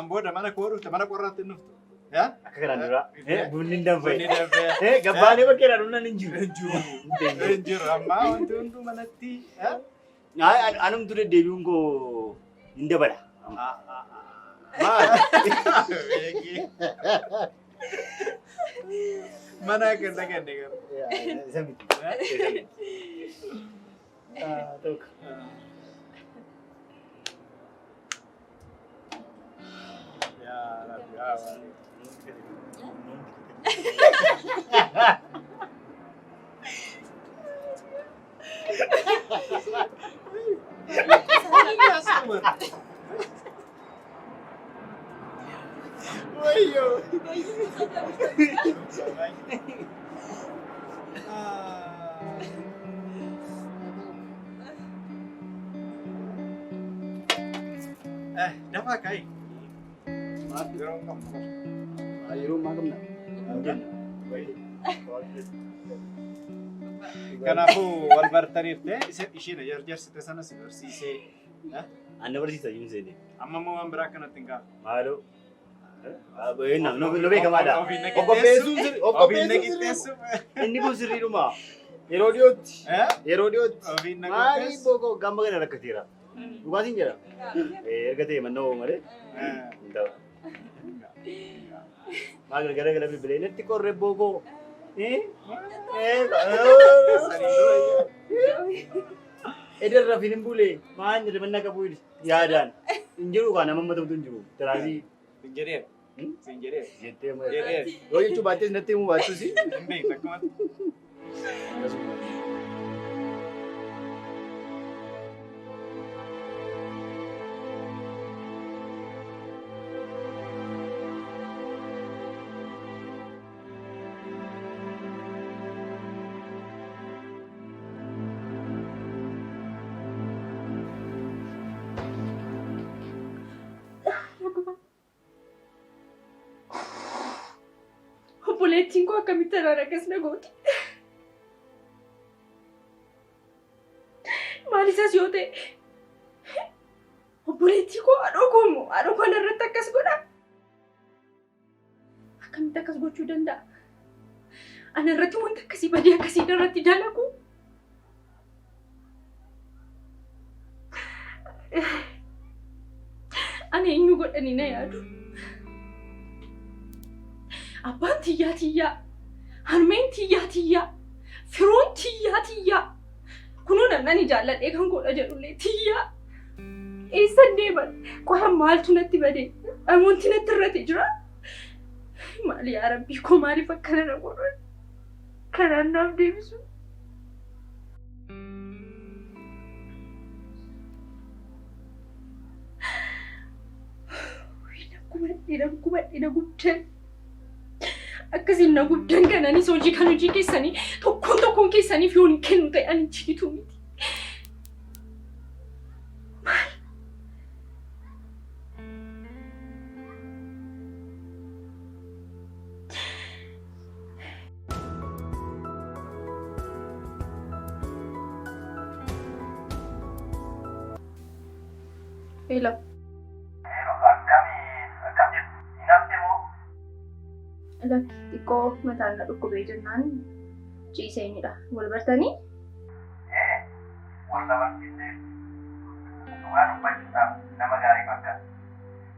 Ammaan booda mana koo dhufte mana qorraatti hin dhuftu. Yaa? Akka kanaan dura bunni hin danfa'e. Bunni danfa'e. Gabbaanee bakkeedhaa dhumnaan hin jiru. Hin jiru. Hin jiru. Ammaa wanti hunduu manatti. Anumtu deddeebi'uun koo hin dabala. Maal? Mana akka hin dhaganne garuu. Isa miti. Isa miti. Tokko. Yaa Rabbi, yaa Rabbi. Wayyoo. Dafaa ka'i. Yeroo qabnu. Yeroo ammaa qabna. Hin jennu. Kanaafuu wal bartaniirte isheen jarjarsite sana si barsiisee. Anna barsiisa hin seene. Amma immoo waan biraa akkanatti hin gaafa. Maaloo. Nu beekamaadha. Ofiin na Of qopheessuun qixxeessu. sirrii. Of Ofiin na qopheessuun sirrii. qixxeessu. Inni kun sirriidhuma. Yeroo dhiyootti. Yeroo dhiyootti. Ofiin na Maali qopheessu. boqoo gamba kana rakkateera. Dhugaatiin jedha. Erga ta'e mannoo malee. Hin ta'u. Maal gara gara bilbilee natti qorre boqoo. Edda rafin hin bulee maal jedhe manna qabu yaadaan hin jiru kaa nama matamtu hin jiru. Tiraasii Sin jedheera. Sin jedheera. jettee Jedheera. yoo jechuu baattees natti himuu baattus. Hin beektu akkumatti. Obboleettiin koo akkamitti anaan akkas na gooti? Maal isas yoo ta'e obboleettii koo haadhoo koo immoo haadhoo koo irratti akkas godha? Akkamitti akkas gochuu danda'a? Ana irratti wanta akkasii badii akkasii irratti dalagu? Ana eenyu godhanii na yaadu? Abbaan tiyyaa tiyyaa, harmeen tiyyaa tiyyaa, firoon tiyyaa tiyyaa. Kunoo namni ani jaalladhee kan godha jedhullee tiyyaa. Eessan deeman? Qola maaltu natti bade? Wanti natti irrate jira? Maali yaa Rabbii koo maaliif akkana na godhan? Kanaan naaf deebisu. Gubadhe na gubadhe na gubdan. Akkasiin na gubdan kananis hojii kan hojii keessanii tokkoon tokkoon keessaniif yoon hin kennu ta'e ani jiituu miti. Maal? Hello. Akkam jirtu? Hin hafte moo? Lakki xiqqoo mataan na dhukkubee jennaan ciiseenidha. Wal bartanii? Ee, wal na barsiisteerti. Dhugaa dubbachuudhaaf nama gaarii fakkaata.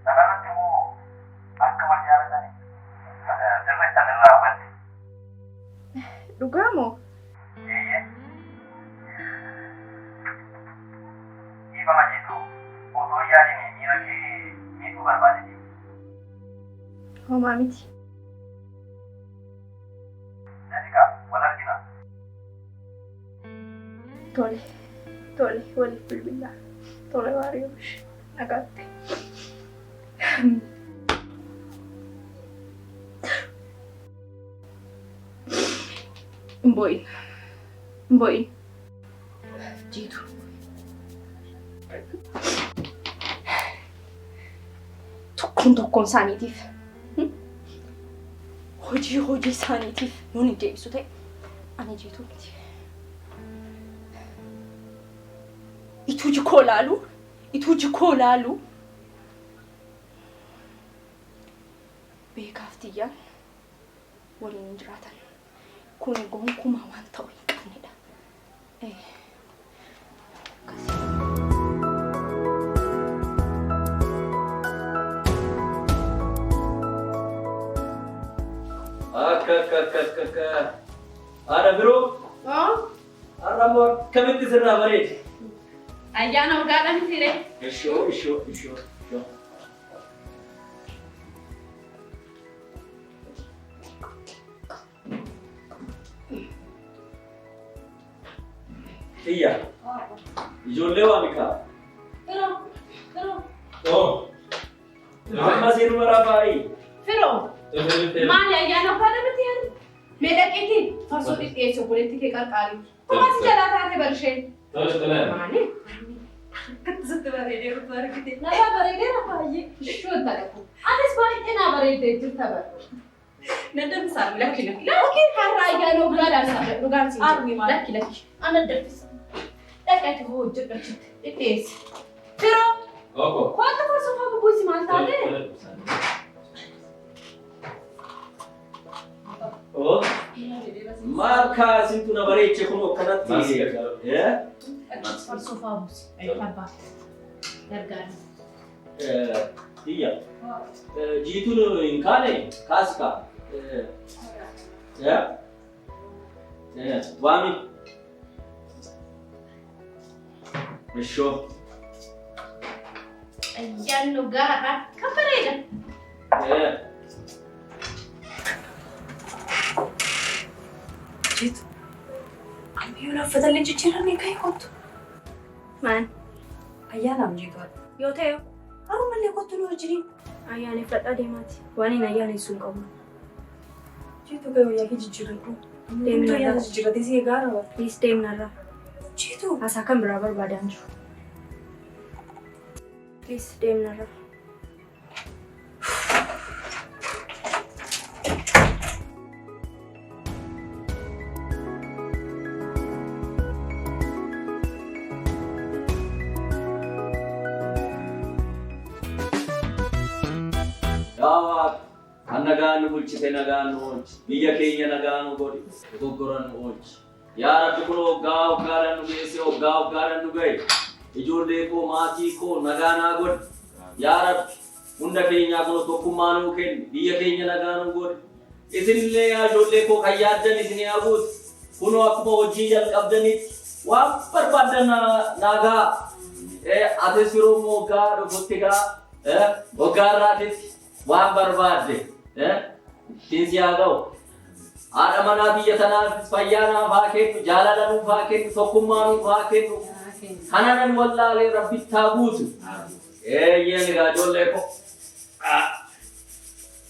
Sanarratti immoo akka wal jaalatani sirrittan irraa hubadhe. Dhugaa moo? Eeyyee. Dhiifama Jiituu, osoo hin yaadin miira kee miidhuu barbaadeeti. Homaa miti. Daqiiqaa, wal argina. Tole, tole, waliif bilbillaa. Tole waariyoo nagaatti. Hin boo'in. Hin boo'in. Jiitu. Tokkoon tokkoon isaaniitiif hojii hojii isaaniitiif yoon hin deebisu ta'e ani jiituu miti. Ituu jikoo laalu, ituu jikoo laalu. Tiyyaan waliin hin jiraatan. Kun gonkumaa waan ta'u hin qabnedha. Akkasi. Akka akka akka akka akka. Haadha biroo. Har'a immoo akkamitti sirraa bareedi? Ayyaana waggaadha miti ree? Ishoo ishoo ishoo ishoo. Xiyya. Ijoollee waami kaa. Firoo, firoo. Oo. Amma sirba rafaayi. Firoo, maali ayyaana waggaadha miti yaani? Mee dhaqiitii farsoo dhidhiyeessu obboleetti kee qarqaari. Kumaas jalaa taate barsheen. Tole tole. Maali? Akkatti sitti bareedee rutu argite. Narraa bareedeera baay'ee. Ishoo intala kun. Atis baay'ee naa bareeddee jirta bara. Nan danfisaa lakki lakki. Lakki har'a ayyaana waggaadhaan isaa dhugaan siin jedhu. Lakki lakki. Ana danfisa. Dhaqeeti hojjedhu achitti dhidhiyeessi. Firoo. Oko. Kootu farsoo fa'aa bubbuusi maal taate? Oo. Maal kaasintu na bareeche kun akkanatti. Eh? Farsoo fa'aa buusi. Abbaa. Gargaara. Xiyya. Jiituun hin kaane kaasi kaa. Eh? Eh, waami. Ishoo. Ayyaanni waggaadha. Kan bareeda. Eh. Jitu. Ammayyuu uffatallee jijjiiramee ka'ee kottu. Maal? Ayyaanaaf jitu. Yoo ta'e Harumallee kottu nu wajjiniin. ayyaaneffadhaa deemaati. Waan hin ayyaanessuu hin qabu. Jitu ka'ee wayyaa kee jijjiiradhu. Deemna. Ayyaana jijjiiratee si eegaa jira. Please deemnarraa. Jitu. Haasaa kan biraa barbaadaan jiru. Please deemnarraa. Yaa Waaqa, kan nagaan nu bulchite nagaan nu oolchi. Biyya keenya nagaan nu godhi. Dogoggora nu oolchi. Yaa Rabbi kun waggaa waggaadhaan nu geesse waggaa waggaadhaan nu gahe. Ijoollee koo maatii koo nagaa naa godhi. Yaa Rabbi hunda keenyaa kun tokkummaa nuu kenni. Biyya keenya nagaa nu godhi. Isinillee yaa ijoollee koo kan yaaddan isin haa guutu. Kunoo akkuma hojii jalqabdanitti waan barbaaddan naa ga'a. Atis yeroo immoo waggaa dhufutti gaa waggaa irraatitti waan barbaadde ittiin si haa ga'u. Haadha manaa biyya tanaafis fayyaa naaf haa kennu, jaalala nuuf haa kennu, tokkummaa nuuf haa kennu. Kana nan wallaalee Rabbitti haa guutu. Eeyyeen egaa ijoollee koo.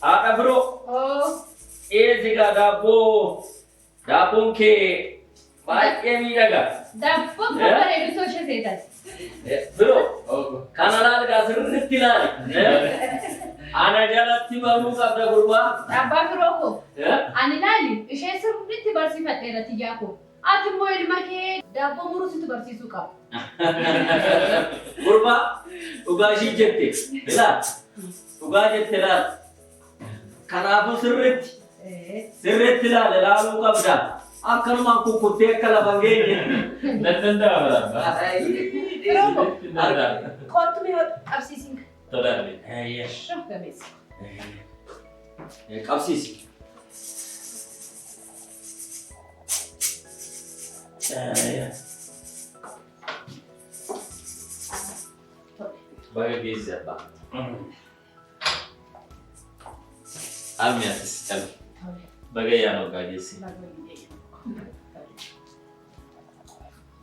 Haadha biroo. Eezi egaa daabboo daabboon kee baay'ee miidhaga. Daabboo kan bareedu osoo ishee seetan. Biroo kana laal gaa sirriitti ilaali. Ana jalatti baruu qabda gurbaa. Abbaa firoo koo. Ani laali ishee sirriitti barsiifadheera tiyyaa koo. Ati immoo ilma kee daabboo muruu sitti barsiisuu qaba. Gurbaa dhugaa ishii jette. Ilaal dhugaa jette laal. Kanaafuu sirriitti sirriitti ilaali ilaaluu qabda. Akkanumaan kukkuttee akka lafa hin geenye. Nan danda'ama laata? Firoo koo. Kottu mee qabsiisiin. Tolaale. Gameessa. Qabsiisi. Baga geesse abbaa. Harmi atis cabe. Baga ayyaana waggaa geesse.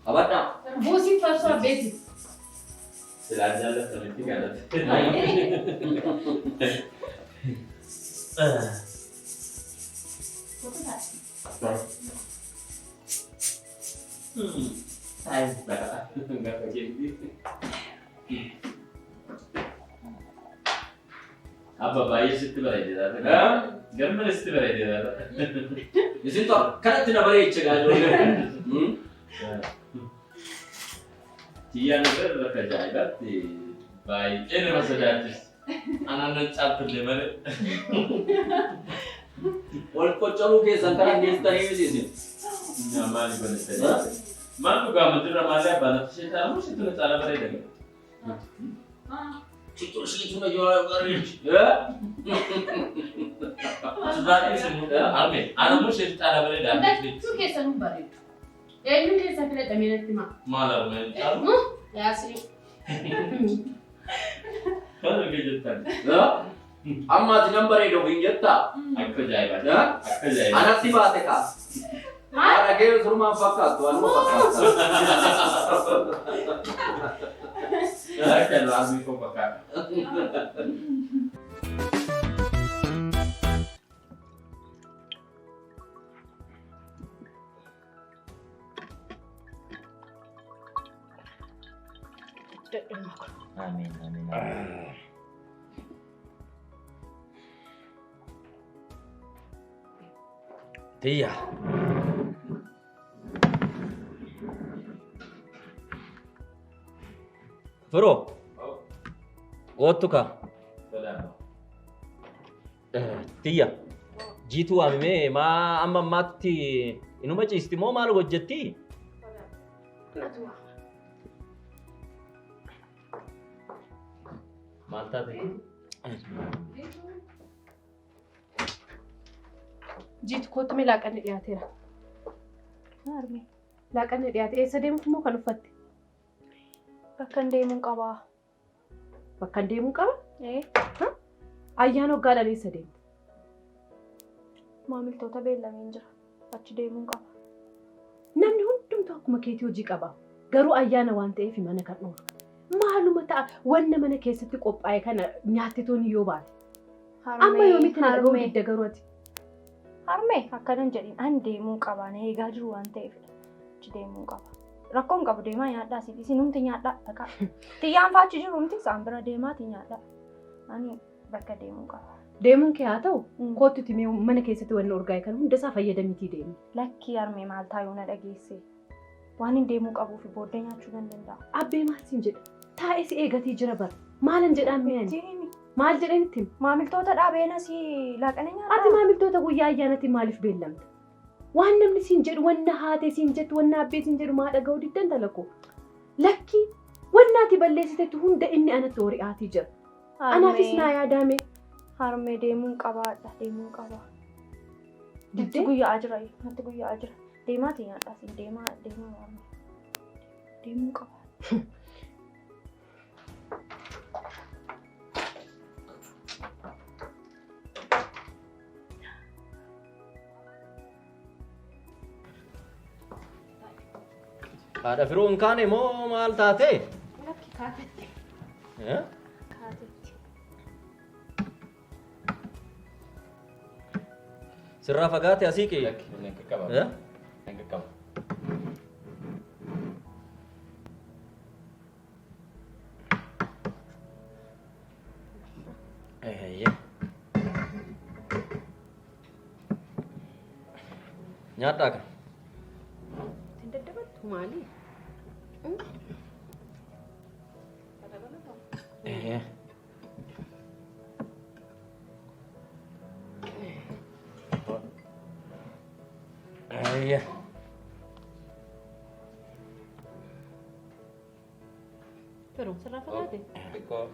Qabadhaa. Buusii farsoo abbeeti. Silaan jaallatanitti galate. Gaafa keetti. Abba baay'ee sitti bareedee. Garmalee sitti bareedee. Isin akkanatti na bareeche gaa ijoollee. Tiyyaan irra bakka ajaa'ibaatti baay'ee nama sodaachisa. Anaan nan caaltullee malee. Wal qoccoluu keessan kana geessitanii miti isin. Yaa maali godhattanii? Maal dhugaa madirra maali abbaa natti ishee ta'a moo isheetu na caalaa bareeda? Situ situ na jala bareechi. Sirraa dhiisi harmee. Ana immoo isheetu caalaa bareeda harmee. Lachuu keessanuu bareedu. Eenyuun keessaa filadhamee natti himaa? Maal harmee caalu? Yaasii. Kan argee jettan. Amma ati nan bareeda ofiin jettaa? Akka ajaa'ibaati. Akka ajaa'ibaati. Anatti baate kaa. Haadha kee surumaan fakkaattu anuma fakkaata. Akka laazii koo fakkaata. Amiin amiin amiin. Tiyya. Firoo. Koottu kaa. Tiyya. Jiituu waamimee maa amma ammaatti inuma ciisti moo maal hojjetti? Maal taate? Jiitu kootu mee laaqanni dhiyaateera. Harmee. Laaqanni dhiyaate eessa deemuuf immoo kan uffatte? Bakka hin deemuun qabaa. Bakka hin deemuun qaba? Ee. Ayyaana waggaadhaan eessa deemte? Maamiltoota beellameen jira. Achi deemuun qaba. Namni hundumtuu akkuma keetii hojii qaba. Garuu ayyaana waan ta'eef mana kan oolu. Maaluma ta'a wanna mana keessatti qophaa'e kana nyaattitoon yoo baate. Amma yoomitti na dhaga'uu didda garuu ati? Harmee akkanan jedhin an deemuu qaba. Na eegaa jiru waan ta'eefidha. Achi deemuu qaba. Rakkoon qabu deemaa nyaadhaa si isin humti nyaadhaa dhaqaa. Tiyyaan faachi jiru humti isaan bira deemaati nyaadhaa. Ani bakka deemuu qaba. Deemuun kee haa ta'u kootuti mee mana keessatti wanni urgaa'e kan hunda isaa fayyadamiitii deemi. Lakkii harmee maal taayuu na dhageesse. Waan hin deemuu qabuu fi booddee nyaachuu nan danda'a. Abbee maal siin jedha? Taa'ee si eegatii jira bara. Maalan jedhaan mee ani? Maal jedhan itti himi? Maamiltoota dhaabeen asii laaqana nyaadhaa. Ati maamiltoota guyyaa ayyaanatti maaliif beellamta? Waan namni siin jedhu, wanna haatee siin jettu, wanna abbee siin jedhu maa dhaga'uu diddan talakoo? Lakkii wanna ati balleessitetti hunda inni anatti hori'aatii jira. Anaafis naa yaadaame. Harmee deemuun qabaadha, deemuun qaba. Natti Diddee? guyyaa jira, natti guyyaa jira. Deemaati nyaadhaa siin deemaa, deemaa harmee. Deemuun qaba. Haadha firoo hin kaane moo maal taate? Lakki kaatetti. Eh? Kaatetti. Sirraa fagaate asii qee? Lakki hin qaqqaba. Eh? Hin qaqqaba. Eeyyee. Nyaadhaa kan. Hin daddabartu maali? Eeyyee. Eeyyee. Firoo sirraa fagaate? Xiqqoo.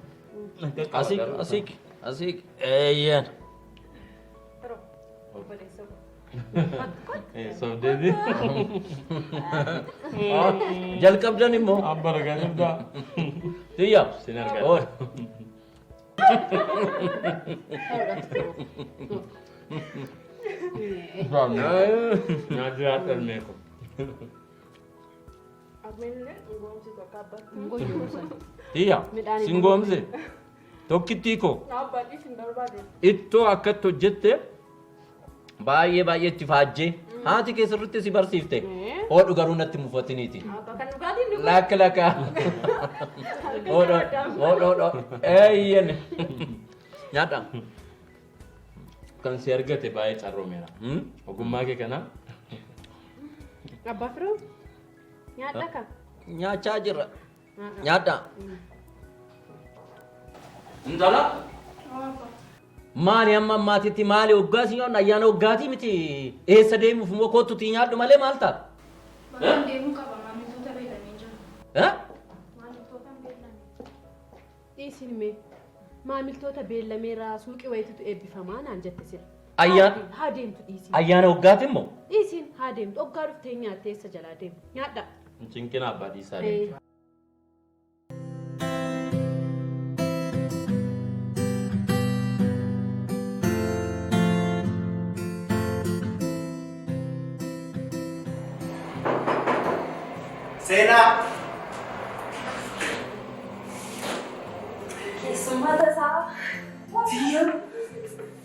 Asii asii asii eeyyeen. Firoo obboleessa koo. Sobdeeti. Jalqabdan immoo. Abba ragaa jirtaa. Tiyya. Sin argadha. Ool. Nyaata harmee koo. Tiyya, sin goomse. Tokkittii koo ittoo akkatti hojjette baay'ee baay'ee itti faajjee haati kee sirriitti si barsiifte. Hodhu garuu natti mufatiniiti. Lakka lakka. Hodhu hodhu hodhu. Eeyyan. Nyaadha. Kan si argate baay'ee carroomeera. Ogummaa kee kana Abbaa firoo nyaadha ka. Nyaachaa jirra. Nyaadha. Intala maali amma ammaatitti maali hoggaa si nyaannu ayyaana hoggaatii miti eessa deemuuf immoo kottutii nyaadhu malee maal taata? Bakka deemuu qaba maamiltoota beellamee jiru. Maamiltoota beellamee. Dhiisin mee maamiltoota beellameera suuqii wayititu eebbifamaa naan jette sila. Haa deemtu dhiisin. Ayyaana hoggaati immoo? Dhiisin haa deemtu hoggaa dhuftee nyaattee eessa jalaa deemu nyaadhaa. Cinqina abbaa dhiisaa deemtu. Seenaa! Keessummaa tasaa. Tiyya!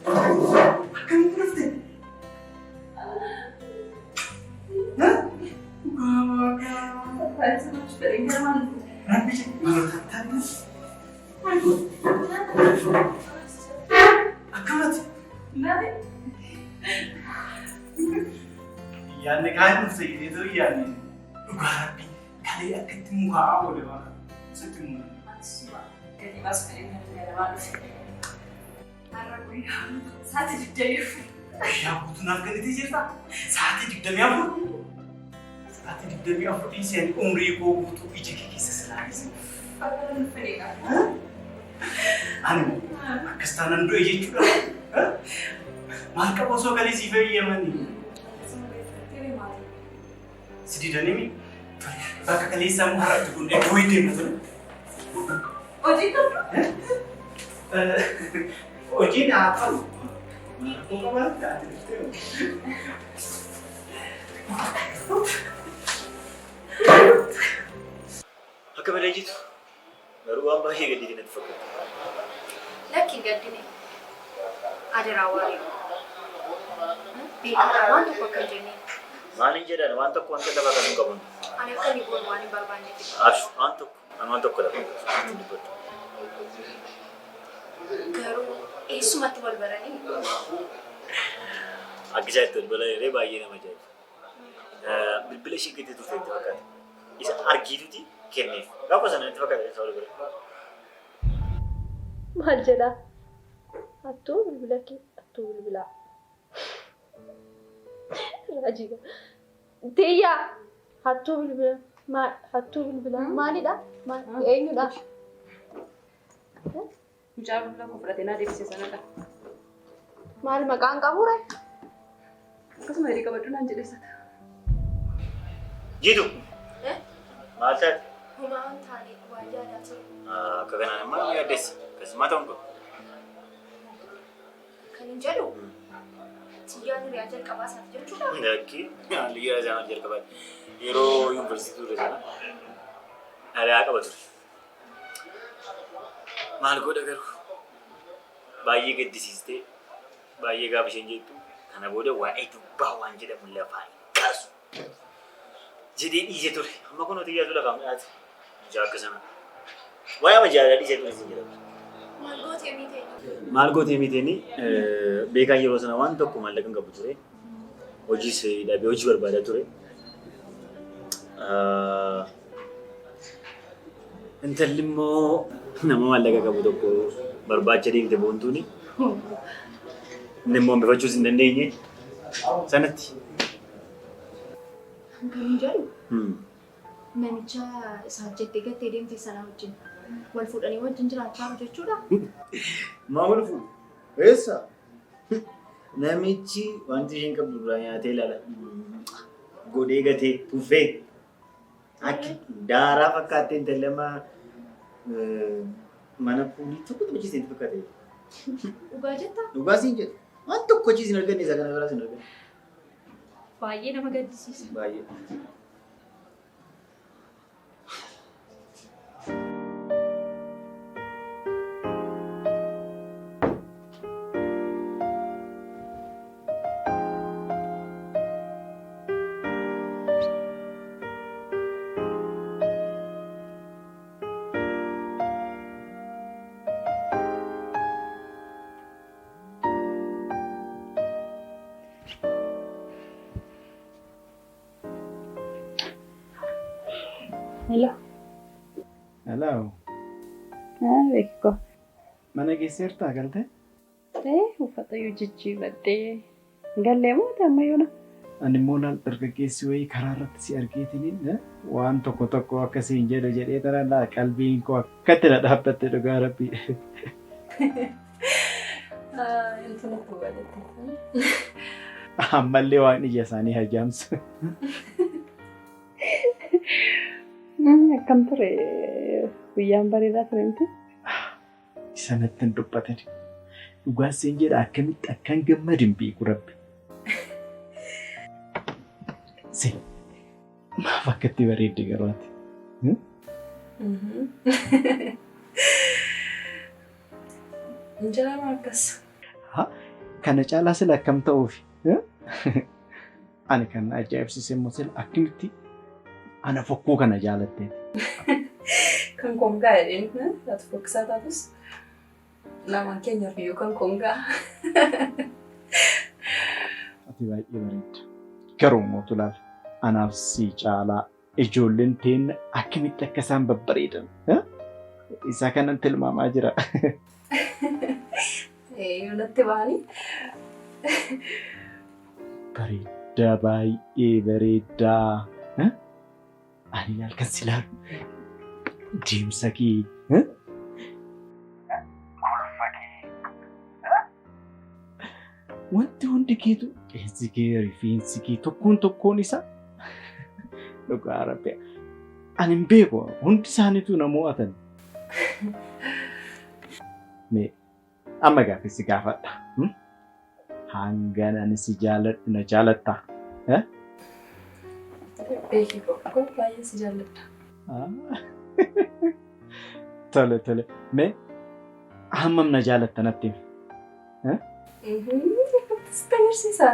Akkamitti dhufte? Rabbi Akkamati? Yaadni kaan dhufte jedhee yaadni dhugaa rabbi kalee akkatti mukaa oole waan sitti mukaa. Gadi baasu fedhii kan galamaa dhufe. Har'a guyyaa sa'aatii 24. Guyyaa guutuu naaf kennitee jirta? Sa'aatii 24? Sa'aatii 24 dhiiseen umrii koo guutuu ija kee keessa silaalise. Ani akkas taanaan du'e jechuudha. Maal qaba osoo galee siif eeyyamanii? Si didanii mi? Bakka kaleessaa immoo har'atti kun iddoo deemna ture. Hojii qabdu? Hojiin haa ta'u. Rakkoo qabaatti ati dhuftee. Akka malee jitu garuu waan baay'ee gaddite natti fakkaata. Lakki hin gaddine. Adaraa waari'u. Beekaadha waan tokko akka hin jenneen. Maal hin jedhan waan tokko wanta lafa kan hin qabu. Ani akka inni goonu waan hin barbaanneef. Abshu waan tokko ani waan tokko lafa hin dubbadhu. Garuu eessumatti wal baranii? Akka isaa itti wal baran baay'ee nama ajaa'iba. Bilbila ishee gattee turte itti fakkaata. Isa argiituti kenneef. Gaafa sana itti fakkaata isa wal baran. Maal jedhaa? Hattuu bilbila kee hattuu bilbilaa. Raajiidha. Tiyyaa hattuu bilbila maal hattuu bilbilaa maalidha? Maal eenyudha? Mucaa bilbila koo fudhatee naa deebise sanadha. Maal maqaan qabuure? Akkasuma hidhii qabadhu naan jedhe sana. Jiitu. Maal taate? Homaa hin taane waa yaadaa ture. Akka kanaan immoo nama yaaddeessa. Akkasumaa ta'uun qabu. Kan hin jedhu tiyyaan hiriyaa jalqabaa isaati jechuudha. Lakki haalli yeroo isaan jalqabaati. Yeroo yuunivarsiitii ture sana hiriyaa qaba ture. Maal godha garuu baay'ee gaddisiistee baay'ee gaafa isheen jettu kana booda waa'ee dubbaa waan jedhamu lafaa hin kaasu jedhee dhiisee ture. Amma kun xiyyaatu lafaa midhaati. Mucaa akka sana. Waa'ee ama jaalala dhiisee ture sin jedhama. Maal gootee miitee? Maal gootee miiteeni beekaan yeroo sana waan tokko maallaqa hin qabu ture. Hojiis dhabee hojii barbaadaa ture. Intalli immoo nama maallaqa qabu tokko barbaacha deemte boontuuni. Inni immoo hambifachuus hin dandeenye. Sanatti. Kan hin jedhu namicha isaaf jettee gattee deemte sana wajjin wal fuudhanii wajjin jiraachaa jiru jechuudha. Maa wal fuudhu? Eessa? Namichi wanti isheen qabdu duraa nyaatee ilaala. Godhee gatee tuffee. Akki daaraa fakkaattee intalli amma mana puulii tokko taphachiisee itti fakkaate. Dhugaa jettaa? Dhugaa siin jedhu. Waan tokko achiis hin arganne isa kana biraas hin arganne. Baay'ee nama gaddisiisa. Baay'ee. Hello. Hello. Beekko. Mana geesseertaa galtee? Uffata yoo jijjiirradhee gallee moo amma yoona? Ani immoo laal dargaggeessi wayii karaa irratti si argeetiniin waan tokko tokko akkasiin jedhu jedhee tana laa qalbiin koo akkatti na dhaabbatte dhugaa rabbii. Intala koo bareedde. Ammallee waan ija isaanii hajaamsu. Akkam ture guyyaan bareedaa ture miti? Sanatti hin dubbatin. Dhugaa siin jedha akkamitti akkan gammadu hin beeku rabbi. Si maaf akkatti bareedde garuu ati? Injirama akkas. Kana caalaa sila akkam ta'uufi? Ani kan na ajaa'ibsiise immoo sila akkamitti ana fokkuu kana jaalatteeti. Kan koongaa jedheen ati fokkisaa taatus lamaan keenyaaf iyyuu kan koongaa. Ati baay'ee bareedda. Garuu immoo laal anaaf si caalaa ijoolleen teenna akkamitti akka isaan babbareedan. Isa kanan tilmaamaa jira. Yoo natti ba'anii. Bareeddaa baay'ee bareeddaa. Ani laal kan si ilaalu deemsa kee. Kolfa kee. Wanti hundi keetu qeensi kee rifeensi kee tokkoon tokkoon isaa dhugaa rabbi. Ani hin beeku hundi isaaniitu na mo'atan. Mee amma gaaffii si gaafadha. Hangan ani si jaaladhu na jaalattaa? Beekii koo baay'ee si jaalladha. Tole tole. Mee hammam na jaalatta natti himi? Sitti agarsiisa.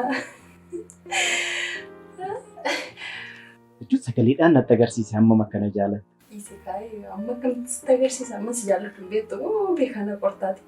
Jechuun sagaleedhaan natti agarsiise hammam akka na jaalatta. Dhiise kaa'ee amma akkamitti sitti agarsiisa amma si jaalladhu hin beektu beekaa na qortaati.